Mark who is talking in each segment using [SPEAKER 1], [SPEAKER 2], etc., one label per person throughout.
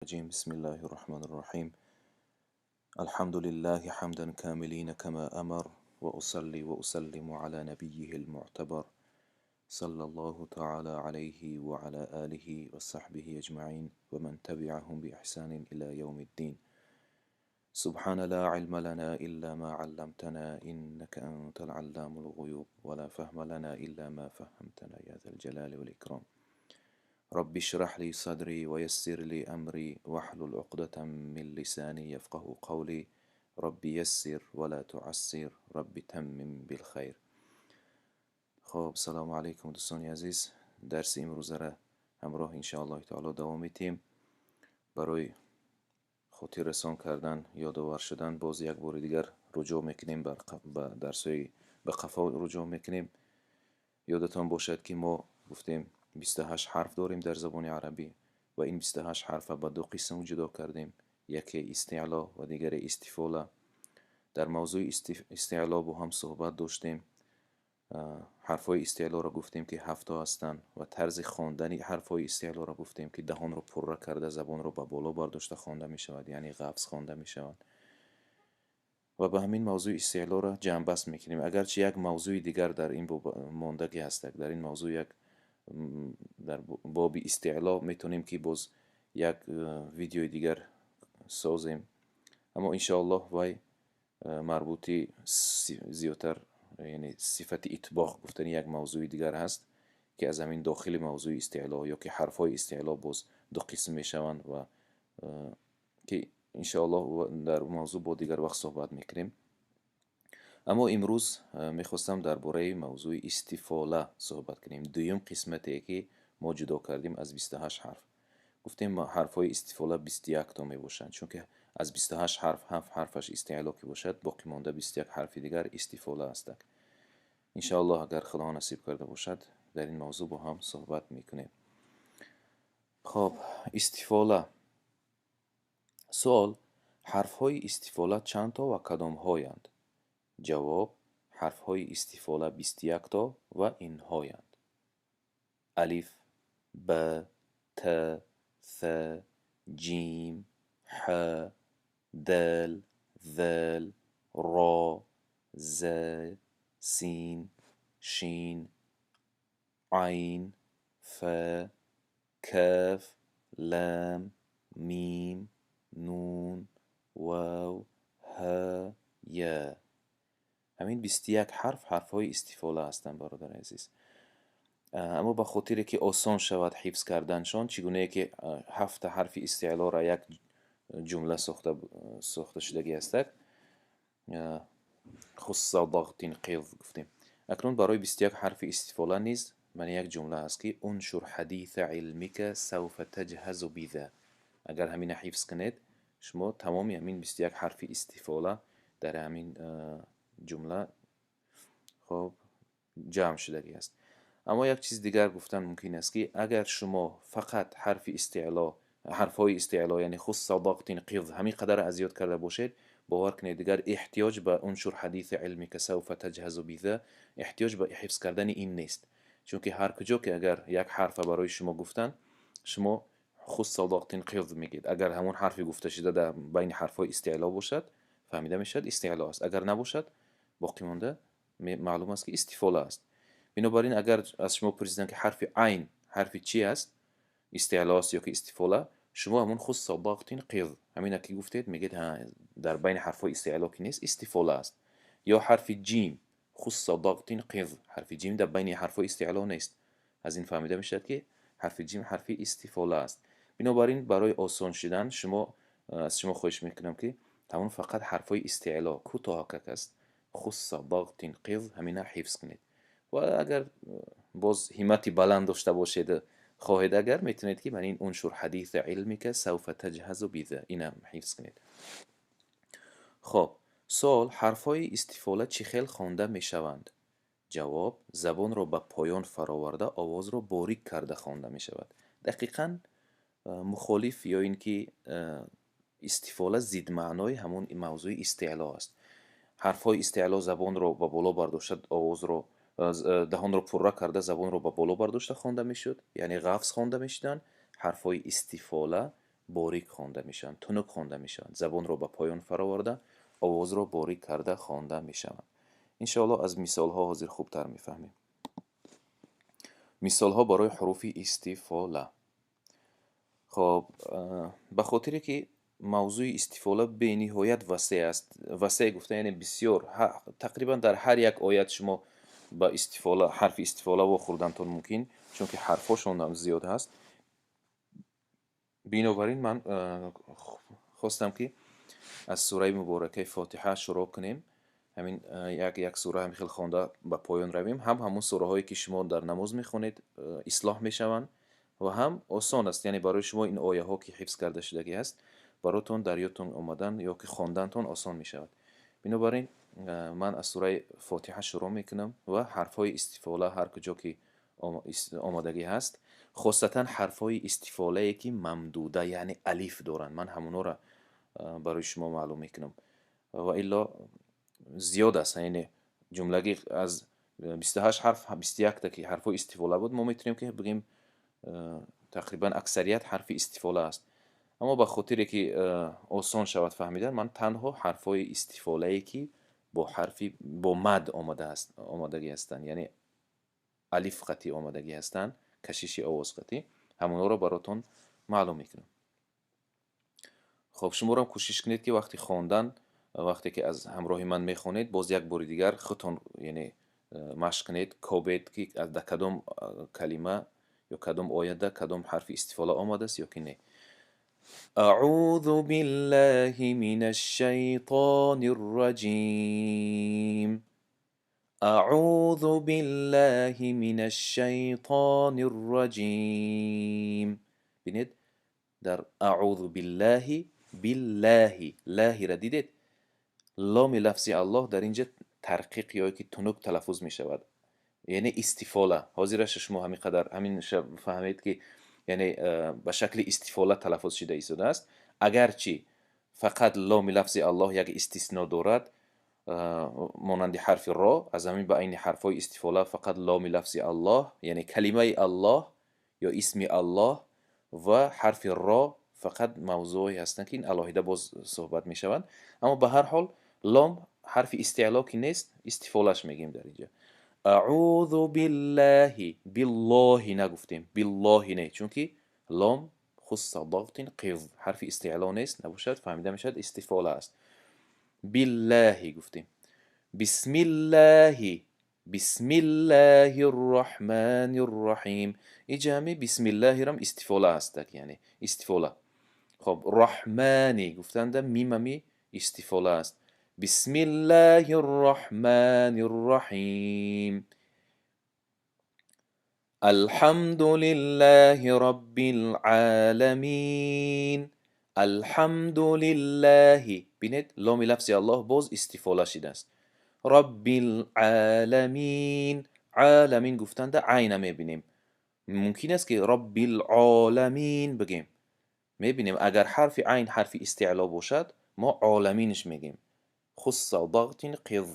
[SPEAKER 1] الرجيم. بسم الله الرحمن الرحيم. الحمد لله حمدا كاملين كما أمر، وأصلي وأسلم على نبيه المعتبر صلى الله تعالى عليه وعلى آله وصحبه أجمعين ومن تبعهم بإحسان إلى يوم الدين. سبحان لا علم لنا إلا ما علمتنا إنك أنت العلام الغيوب، ولا فهم لنا إلا ما فهمتنا يا ذا الجلال والإكرام. رب اشرح لي صدري ويسر لي أمري واحلل عقدة من لساني يفقه قولي. رب يسر ولا تعسر، رب تمم بالخير. خب، سلام علیکم دوستان عزیز. درس امروز را همراه انشاءالله تعالی دوام میتیم. برای خاطر رسان کردن، یادآور شدن، باز یک بار دیگر رجوع میکنیم به درسای به قفا رجوع میکنیم. یادتان باشد که ما گفتیم 28 حرف داریم در زبان عربی و این 28 حرف به دو قسم جدا کردیم، یکی استعلا و دیگر استفاله. در موضوع استعلا با هم صحبت داشتیم. حرفای استعلا را گفتیم که 7 تا هستند و طرز خواندن حرفای استعلا را گفتیم که دهان را پره کرده، زبان را به بالا برداشته خوانده می شود، یعنی غفظ خوانده می شود. و به همین موضوع استعلا را جمع بست میکنیم، اگرچه یک موضوع دیگر در این ماندگی هست. در این موضوع یک در باب استعلا میتونیم که باز یک ویدیوی دیگر سازیم، اما انشاءالله وی مربوطی زیادتر، یعنی صفت اطباق گفتن یک موضوع دیگر هست که از همین داخل موضوع استعلا یا که حرفای استعلا باز دو قسم میشوند و که انشاءالله در موضوع با دیگر وقت صحبت میکنیم. اما امروز میخواستم درباره موضوع استفاله صحبت کنیم، دویم قسمتی که ما جدا کردیم از 28 حرف. گفتیم حرفای استفاله 21 تا میباشند، چون که از 28 حرف 7 حرفش استعلا که باشد، باقی مانده 21 حرف دیگر استفاله است. انشاءالله اگر خدا نصیب کرده باشد در این موضوع با هم صحبت میکنیم. خب، استفاله. سوال: حرفهای استفاله چند تا و کدام هایند؟ جواب: حرفهای استفاله 21 تا و اینهایند: الف، ب، ت، ث، جیم، ح، دال، ذال، را، ز، سین، شین، عین، ف، کاف، لام، میم، نون، واو، ها، یا. همین 21 حرف حرفهای استفاله هستند برادر عزیز. اما به خاطر که آسان شود حفظ کردنشان، چگونه که هفت حرف استعلا را یک جمله ساخته شدگی هست، خص ضغط قض گفتیم، اکنون برای 21 حرف استفاله نیز من یک جمله است که انشر حدیث علمك سوف تجهز بذا. اگر همین حفظ کنید، شما تمامی همین 21 حرف استفاله در همین جمله خب جمع شدگی است. اما یک چیز دیگر گفتن ممکن است که اگر شما فقط حرف استعلا، حرفهای استعلا، یعنی خص ضغط قض، همین قدر از یاد کرده باشید، باور کنید دیگر احتیاج به انشر حدیث علمك سوف تجهز بذا، احتیاج به حفظ کردن این نیست، چون که هر کجا که اگر یک حرف برای شما گفتن، شما خص ضغط قض میگید. اگر همون حرفی گفته شده در بین حرفهای استعلا باشد، فهمیده میشد استعلا است، اگر نباشد، باقی مانده معلوم است که استفاله است. بنابراین اگر از شما پرسیدن که حرف عین حرف چی است، استعلا است یا که استفاله، شما همون خص ضغط قض، همین که گفتید، میگید در بین حرفهای استعلا که نیست، استفاله است. یا حرف جیم، خص ضغط قض، حرف جیم در بین حرفهای استعلا نیست، از این فهمیده میشد که حرف جیم حرف استفاله است. بنابراین برای آسان شدن شما، از شما خواهش میکنم که همون فقط حرفهای استعلا، کوتاه است، خص ضغط قض، همینا حفظ کنید. و اگر باز همتی بلند داشته باشید، خواهید اگر، میتونید که من این انشر حدیث علمك سوف تجهز بذا، اینم حفظ کنید. خب، سوال: حرفهای استفاله چی خیل خوانده میشوند؟ جواب: زبان را به پایان فراورده، آواز را باریک کرده خوانده میشود. دقیقا مخالف یا اینکه استفاله ضد معنای همون موضوع استعلا است. حرفهای استعلا زبان را به بالا برداشته، آواز را، دهان را پره کرده، زبان را به بالا برداشته خوانده میشد، یعنی غفظ خوانده میشدن. حرفهای استفاله Борик хонда мешаванд, тунук хонда мешаванд, забонро ба поён фароварда, овозро борик карда хонда мешаванд. Иншоалло, аз мисолҳо ҳозир хубтар мефаҳмем. Мисолҳо барои ҳуруфи истифола. Хоб, ба хотире ки мавзӯи истифола бениҳоят васеъ аст, васеъ гуфта, яъне бисёр, тақрибан дар ҳар як оят шумо ба истифола, ҳарфи истифола вохӯрдантон мумкин, чунки ҳарфҳошон ҳам зиёд ҳаст. Бинобар ин ман хостам, ки аз сураи муборакаи Фотиҳа шурӯъ кунем, ҳамин як як сура ҳамин хел хонда ба поён равем. Ҳам ҳамун сураҳое, ки шумо дар намоз мехонед, ислоҳ мешаванд ва ҳам осон аст, яъне барои шумо ин ояҳо, ки ҳифз карда шудагӣ ҳаст, баротон дар ёдтон омадан ё ки хондантон осон мешавад. Бинобар ин ман аз сураи Фотиҳа шурӯъ мекунам ва ҳарфҳои истифола ҳар куҷо ки омодагӣ ҳаст, хосатан ҳарфҳои истифолае, ки мамдуда, яъне алиф доранд, ман ҳамонҳоро барои шумо маълум мекунам. Ва илло зиёд аст, яъне ҷумлагӣ аз 28 ҳарф 21-та ки ҳарфҳои истифола буд, мо метавонем ки бигӯем, тақрибан аксарият ҳарфи истифола аст. Аммо ба хотире ки осон шавад фаҳмидан, ман танҳо ҳарфҳои истифолае, ки бо ҳарфи бо мад омадааст, омодагӣ ҳастанд, яъне алиф қатӣ омодагӣ ҳастанд, кашиши овоз қатӣ, ҳамонҳоро баротон маълум мекунам. Хоб, шуморам кӯшиш кунед, ки вақти хондан, вақте ки аз ҳамроҳи ман мехонед, боз як бори дигар худтон, яъне машқ кунед, кобед, ки дар кадом калима ё кадом оятда кадом ҳарфи истифола омадааст ё ки не. أعوذ بالله من الشيطان الرجيم. أعوذ بالله من الشيطان الرجيم. Бинед, дар أعوذ بالله, بالله, лаҳира дидед, ломи лафзи Аллоҳ дар инҷа тарқиқ ё ки тунук талаффуз мешавад, яъне истифола. Ҳозираша шумо ҳамин қадар ҳамин фаҳмед, ки яъне ба шакли истифола талаффуз шида истодааст. Агарчи фақат ломи лафзи Аллоҳ як истисно дорад, монанди ҳарфи ро, аз ҳамин ба айни ҳарфҳои истифола фақат ломи лафзи Аллоҳ, яъне калимаи Аллоҳ ё исми Аллоҳ ва ҳарфи ро фақат мавзӯое ҳастанд, ки ин алоҳида боз суҳбат мешаванд. Аммо ба ҳар ҳол лом ҳарфи истеъло ки нест, истифолаш мегӯем дар инҷа. أعوذ بالله, биллоҳи нагуфтем, биллоҳи не, чунки лом خص ضغط قظ ҳарфи истеъло нест, набошад, фаҳмида мешавад, истифола аст. بالله гуфтем. بسم الله, بسم الله الرحمن الرحيم. Иҷа بسم الله рам истифола ҳастак, яъне истифола. Хоб, رحمن гуфтанда мимами истифола аст. بسم الله الرحمن الرحيم. الحمد لله رب العالمين. الحمد لله. Бинед, ломи лафзи Аллоҳ боз истифола шидааст. رب العالمين, عالمين гуфтанда айна мебинем. Мумкин аст, ки رب العالمين бигем. Мебинем, агар ҳарфи айн ҳарфи истеъло бошад, мо عالمين ш мегем. خص ضغط قظ.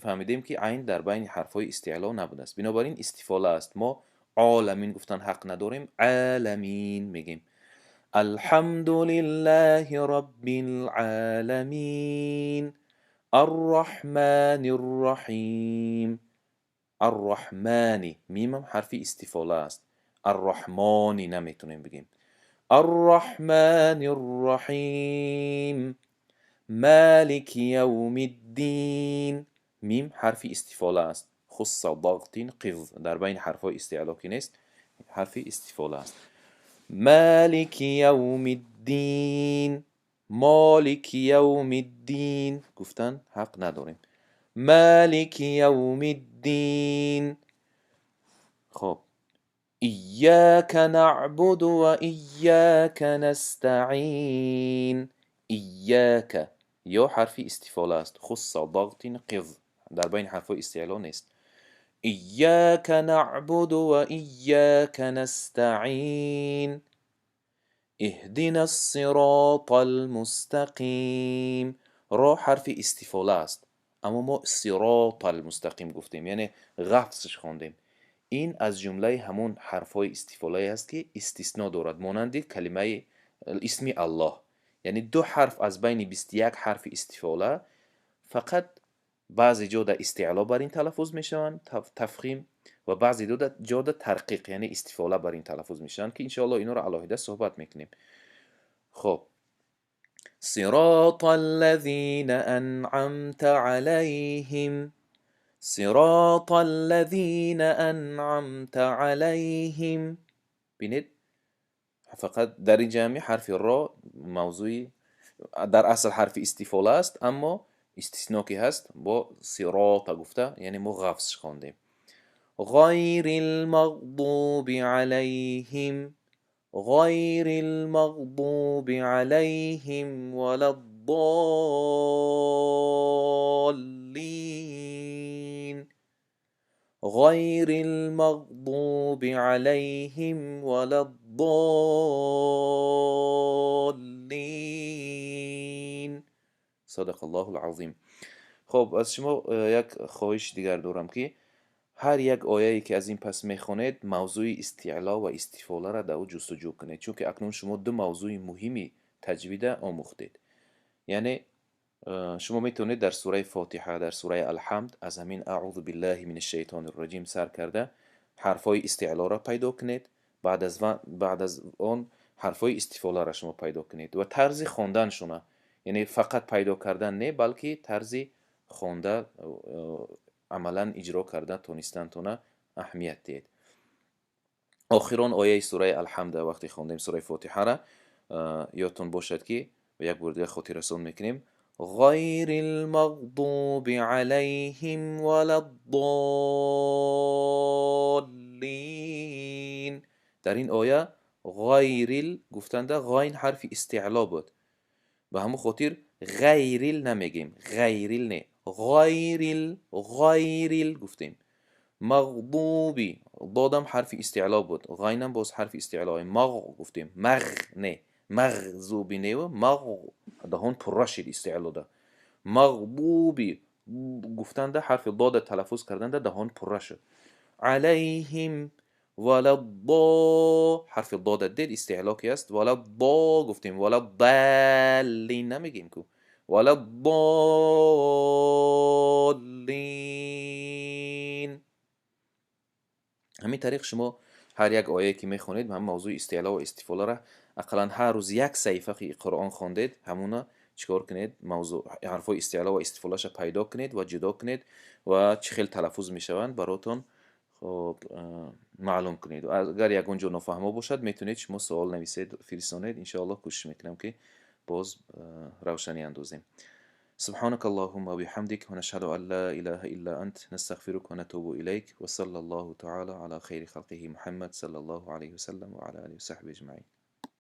[SPEAKER 1] Фаҳмидем, ки айн дар байни ҳарфҳои истеъло набудааст, бинобар ин истифола аст. Мо عالمين гуфтан ҳақ надорем, عالمين мегем. الحمد لله رب العالمين الرحمن الرحيم. الرحمن, мимам ҳарфи истифола аст, الرحمن наметонем бигем. الرحمن الرحيم مالك يوم الدين. Мим ҳарфи истифола аст, خص ضغط قظ, дар байни ҳарфҳои истеъло ки нест, ҳарфи истифола аст. مالك يوم الدين, مالك يوم الدين гуфтан ҳақ надорем. مالك يوم الدين. Хоб, إياك نعبد وإياك نستعين. إياك ё ҳарфи истифола аст, خص ضغط قظ, дар байни ҳарфҳои истеъло нест. إياك نعبد وإياك نستعين اهدنا الصراط المستقيم. Ро ҳарфи истифола аст, аммо мо صراط المستقيم гуфтем, яъне ғафзш хондем. Ин аз ҷумлаи ҳамон ҳарфҳои истифолае аст, ки истисно дорад, монанди калимаи Исми Аллоҳ. Яъне ду ҳарф аз байни 21 ҳарфи истифола фақат баъзе ҷода истиъло бар ин талаффуз мешаванд, тафхим, ва баъзе ҷода тарқиқ, яъне истифола бар ин талаффуз мешаванд, ки иншоаллоҳ инҳоро алоҳида суҳбат мекунем. Хоб, сирота аллазина анъамта алайҳим, сирота аллазина анъамта алайҳим. Бинед, фақат дар ин ҷамъи ҳарфи ро мавзӯи дар асл ҳарфи истифола аст, аммо истисно ки ҳаст бо сирота гуфта, яъне мо ғафз хондем. Ғайри лмағдуби алайҳим, ғайри лмағдуби алайҳим валаддоллин, ғайри лмағдуби алайҳим валаддоллин. Садақаллоҳу алазим. Хоб, аз шумо як хоҳиш дигар дорам, ки ҳар як ояе ки аз ин пас мехонед, мавзӯи истиъло ва истифоларо дар ӯ ҷустуҷӯ кунед, чунки акнун шумо ду мавзӯи муҳими таҷвида омӯхтед. Яъне шумо метавонед дар сураи Фотиҳа, дар сураи Алҳамд аз ҳамин аъузу биллаҳи мин ашшайтони рраҷим сар карда ҳарфҳои истиълоро пайдо кунед, баъд аз он ҳарфҳои истифоларо шумо пайдо кунед ва тарзи хонданшона, яъне фақат пайдо кардан не, балки тарзи хонда амалан иҷро карда тонистантона аҳамият диҳед. Охирон ояи сураи Алҳамда вақте хондем сураи Фотиҳара, ёдтон бошад, ки як бор дигар хотиррасон мекунем: ғайри лмағдуби алайҳим валаддоллин. Дар ин оя ғайрил гуфтанда ғайн ҳарфи истиъло буд, ба ҳамон хотир ғайрил намегем, ғайрил не, ғайрил, ғайрил гуфтем. Мағдуби додам ҳарфи истиъло буд, ғайнам боз ҳарфи истиъло, мағ гуфтем, мағ не, мағзуби неву мағ, даҳон пурра шид истиълода. Мағдуби гуфтанда ҳарфи дода талаффуз карданда даҳон пурра шуд. Алайҳим валаддо, ҳарфи дода дед истиъло ки аст, валаддо гуфтем, валаддаллин намегем ку, валаддоллин. Ҳамин тариқ шумо ҳар як ояе ки мехонед, ҳам мавзӯи истиъло ва истифоларо ақаллан ҳар рӯз як саҳифаи Қуръон хондед, ҳамуна чикор кунед? Мавзӯъ ҳарфҳои истиъло ва истифолаша пайдо кунед ва ҷудо кунед ва чӣ хел талаффуз мешаванд баротон хоб маълум кунед. Агар ягон ҷо нофаҳмо бошад, метавонед шумо суол нависед, фиристонед, иншоаллоҳ кӯшиш мекунам, ки боз равшанӣ андозем. سبحانك اللهم وبحمدك ونشهد أن لا إله إلا أنت نستغفرك ونتوب إليك وصلى الله تعالى على خير خلقه محمد صلى الله عليه وسلم وعلى آله وصحبه أجمعين.